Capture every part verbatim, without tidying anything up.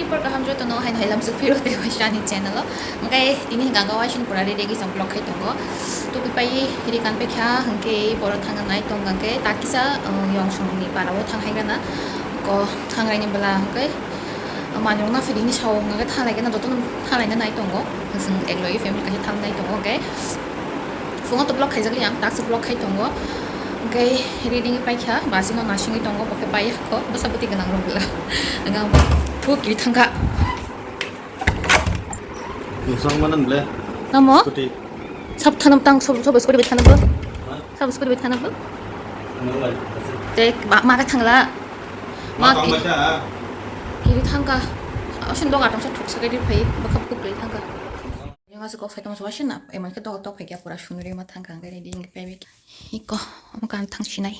Por kaham jotono haino hai lamsok phiro tei waisa ani channel o. Hwnkhe tini hwnkha khe waising pura ready khe chwng vlog khai tongo. Tupi pai ri kan pai kha hwnkhe borok thangna nai tong hwnkhe takisa, uh, yong songni para o thang hai gana. Ko thang raini bwla hwnkhe manwi rok naphidi hinwi sao hwnkhe thanglai gana jotono thanglaina nai tongo. Chwng eklogwi family kaisa thangnai tongo hwnkhe. Phungo to vlog khaijak liya, taksa vlog khai tongo. Hwnkhe ready wngwi paikha, bus no nasingwi tongo, bo khe paiya kho, bwsa bwtwi gwnang rok bwla. Ang bo thuk kiri thangkha. Nusang mana nle? Namo? Scooty. Sab thanam tang, sab, sab scooty bai thanam bo? Ha? Sab scooty bai thanam bo? Ano lai. Te ma, ma ka thangla. Ma Ma ki-, tang ma ta. Kiri thangkha. Asin dog atam sa thuk sa kiri phai, bwkha bwkha kiri thangkha. Yang aswk kok saitung wasina, eman khe dogo tok phaikya pura sunuri ma thang kang khe ready wngwi phaibaikhya. Iko, omo kan thang sinai.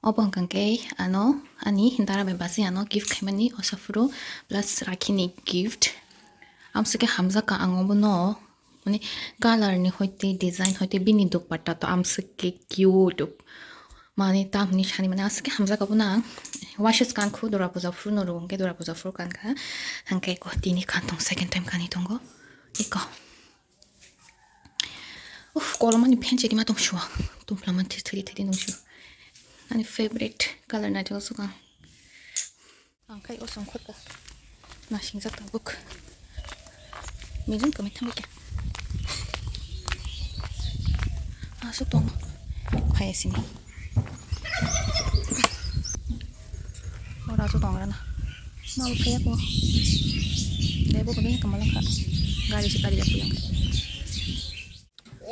Obo hwnkha khe ano ani dara bai basi ano gift khaimani osaphuru plus rakhini gift. Amswk khe hamjak ka ang obono, mane color ni hoite design hoite bini dupatta to amswk khe cute. Mane tamni sani mane aswk khe hamjak abono ang. Waisa swkang kho dora puja phuru no rwng khe dora puja phuru kan kha. Hwnkhe ko tini kan tong second time kani tongo. Iko. Uff, kolomani phen chedi ma tong shuwa. Tum phlama this thidi thidi nung shu. Ani favorite color na jol swkang. Ang khai o songkhor ka. Nasingjak tabuk. Mijing kami thangwi kya. Aswk tong. Phai sini. Ora aswk tong rana. Mau phai ko. Debo ko bini kamal kha. Gari si gari ya pulang.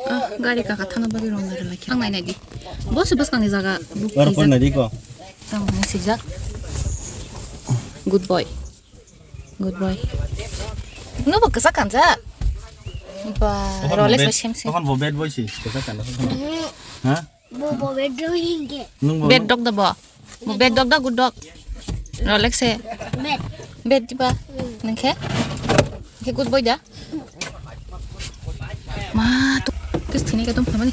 Ah, gari kaka thana bagwi rong gari lai. Ang nai nai di. Bos bos kang ni jaga book Or kaijak. Pon nai di ko. Tamo hinwi swijak. Good boy. Good boy. No bo kwchak kanjak. Ba, Rolex bai sem sem. Tokon bo bad boy si. Kwchak kanjak. Ha? Bo bo bad boy hingke. Nung bo Bad dog da bo. Bo bad dog da good dog. Rolex se. Bad. Bad di ba. Nang khe? Khe good boy da. Ma to. Kis thini ka dum phamani.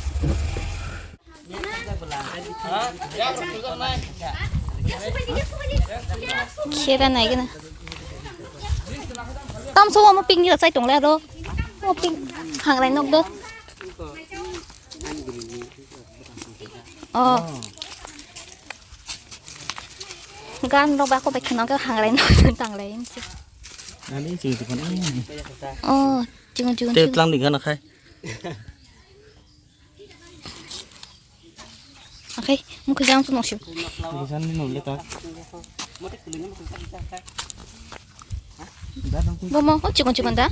Khera nai gana. Tam so mo ping ni sai tong le ro. Mo ping hang rai nok do. Oh. Gan rok ba ko bai kheno ke hang rai nok tang rai. Ani sing tu kan. Oh, chingon chingon. Te tlang di gana khai. Akai, mukhe jang tu noksio. Bisan ni nule ta. Bomo, oh, chikon chikon da.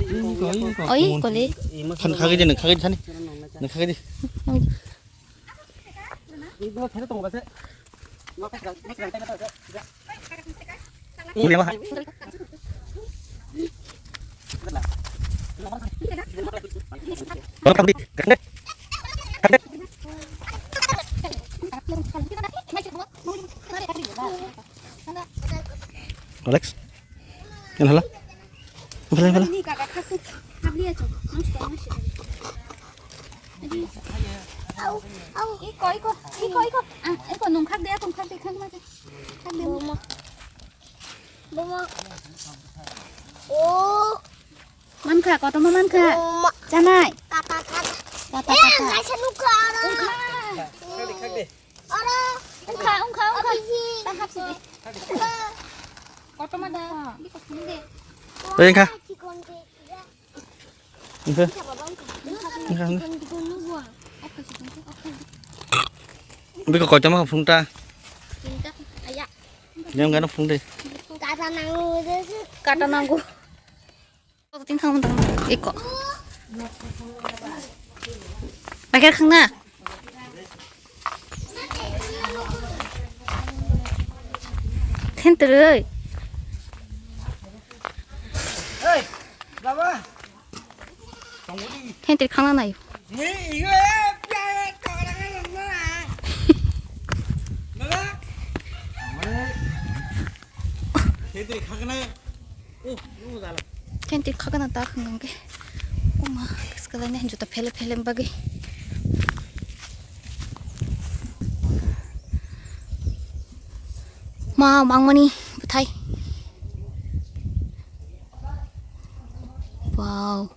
Oi, kole. Khan khagi de, khagi de thani. Khagi de. Alex. Yan hala. Hala, hala. Iko, iko, iko, iko. Ah, iko nung khak de, iko khak de, khak ma de. Khak de. Bomo. Bomo. Oh. Mankha, kotorma mankha. Bomo. Chanai. Kata, kata. Kata, eh, kata. Ang kaisa nukha, aro. Ungkha. Khak de, khak de. Aro. Ungkha, ungkha, ungkha. Abi hi. Ta hap sidi. Kotorma da. Oi, ungkha. Chikon de. Ungkha. Ungkha, ungkha. Biko kotorma phung ta. Tinta. Aya. Yang gana phung de. Kata nangu de. Kata nangu. Tin thang tang iko. Pakai khang na. Thentroi. Hey, baba. Thentroi khang na nai. Ni iyo. Baba. Thentroi khang na. Thentroi khagana ta khang khe. Oma, kiskalaini juta phele phele bagwi. Ma, mangmani bwthai. Wow.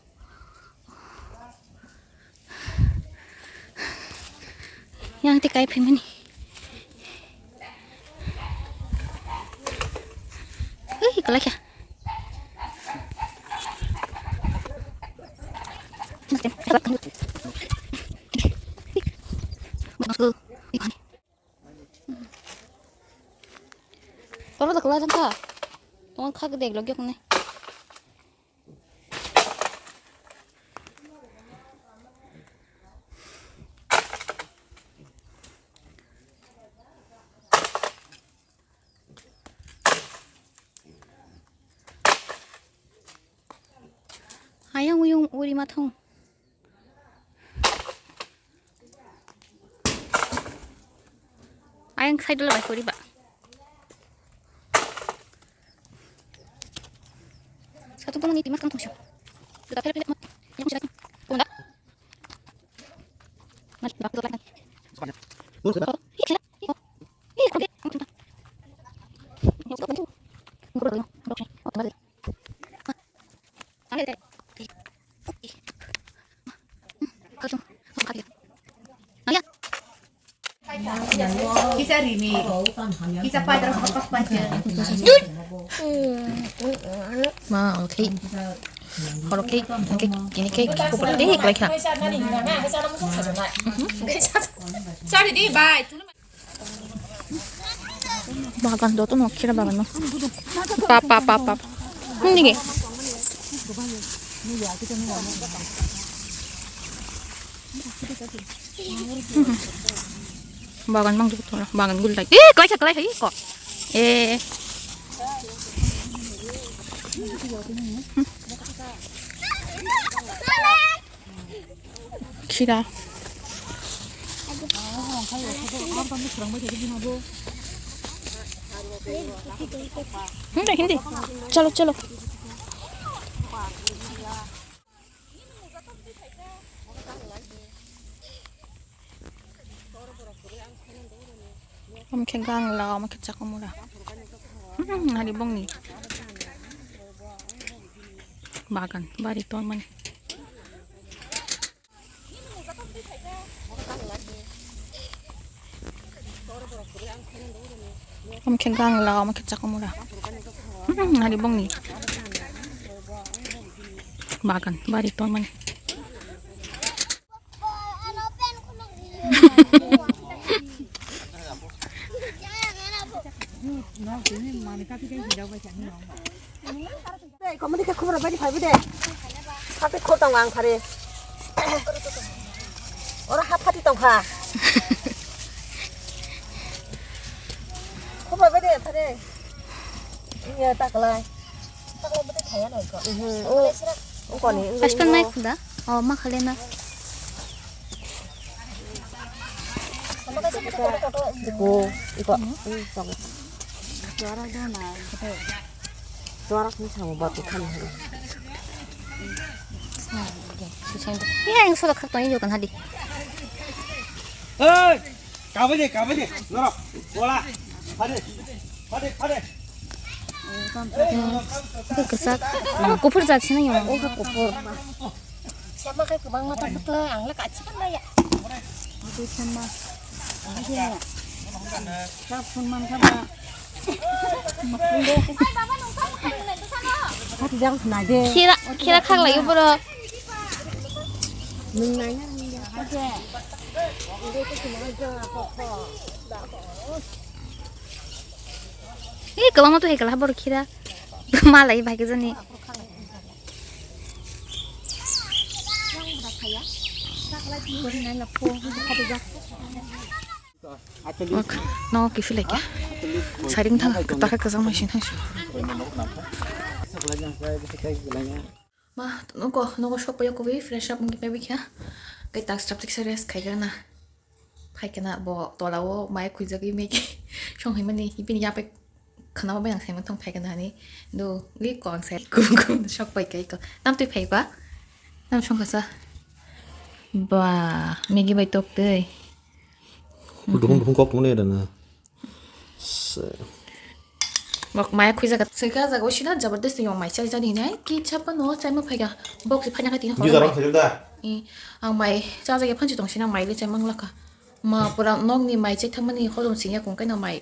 Yang te kai phaimani. Ui, kalai kha. Tolo da kalai jang kha. Tong kha dek log yok ne. Ayang uyung uri mathung. Ayang side lo bai hori ba. Satu pun ni timas kang tungsyo. Kita pele pele mat. Yang sudah. Punda. Mas, bak tu kan. Kisa rimi, kisa padra hokas panche. Ma, okay. Horo cake, cake, ini cake, kupur cake, like ha. Sorry di, bye. Bagan do to no kira bagan no. Pap, pap, pap, pap. Hindi ke? Bagan mang do to, bagan gul dai. Eh, kalai kha, kalai kha, ko. Eh. Khira. Hindi, hindi. Chalo, chalo. Omo khe gangla, omo khe chakumura. Hmm, hari bongni bagan, bari tongmani. Omo khe gangla, omo khe chakumura. Hmm, hari bongni bagan, bari tongmani. Komoni khe khumra bai phaibo de. Hati khor tong ang phari. Oro ha phati tong kha. Khumra bai de phari. Iya taklai. Taklai bai de thaya nai ko. Mhm. O, o koni. Aspan mai khuda. O ma khale na. Iko, iko. Hmm, tong. Suara dona. Suara ni sama batu kan. Iya, yang sudah kak tanya juga kan hadi. Hei, kabe de, kabe de, norok, bola, hade, hade, hade. Itu kesak. Apa kupur jat sini ya? Oh, kupur. Siapa kayak kebang mata betul, ang lek aci kan ya. Itu sama. Aja ya. Kap pun man kap. Khira, khira khak lai boro. Ni kebang ma tu hai kala boro khira. Ma lai bai ke jani. Ok, no kiphilai kha. Siring thang, taka kwchang mai sing thang sio. Ma, nuko, nuko sok payo kubui fresh up wngwi paibai kha. Kai tak stop tik rest khai kana. Phai kana bo tola o mai khuijagwi meki song hai mani, bini yapai khana bai ang sai mani thong phai kana hani. Do, wi kon sai kum kum sok pai kai ko. Tam twi phai ba? Tam song kasa. Ba, meki bai tok tei. Duhung duhung kok mani ada na. Se. Bok maya khuijak. Sengkha jaga o sina jabardasti yong mai chai jani hinai. Ki chapa no chai ma phaiga. Bok si phaina kati Bujaro horo. Khairda. I, ang mai cha jaga phanchi tong sina mai le chai mang laka. Ma pura nok ni mai chai thangmani holom singya kong kaino mai.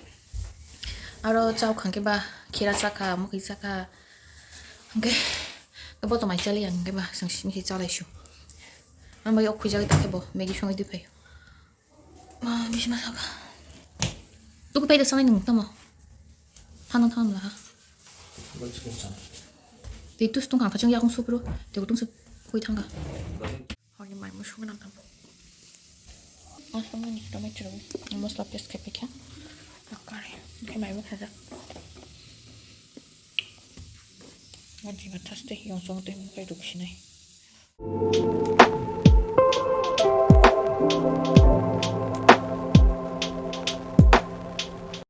Aro chao khangke ba khira chakha, mukhi chakha. Hingke bo to mai chali ang ke ba sang sini ke chalai su. Ang bai ok khuijak ta ke bo Maggie songwi di phai. Ma, bisi ma saka. Tuku paida sanai nung tamo. Thano thano la ha. Tei tus tungkha kachang yakung supro. Tei kutung sup koi thangka. Honi mai musu nang tamo. Asam ni tomato mosla paste kai pekha. Akare. Kai mai mukha jak. Ngaji ngatas tei yong song tei mukai duk sinai.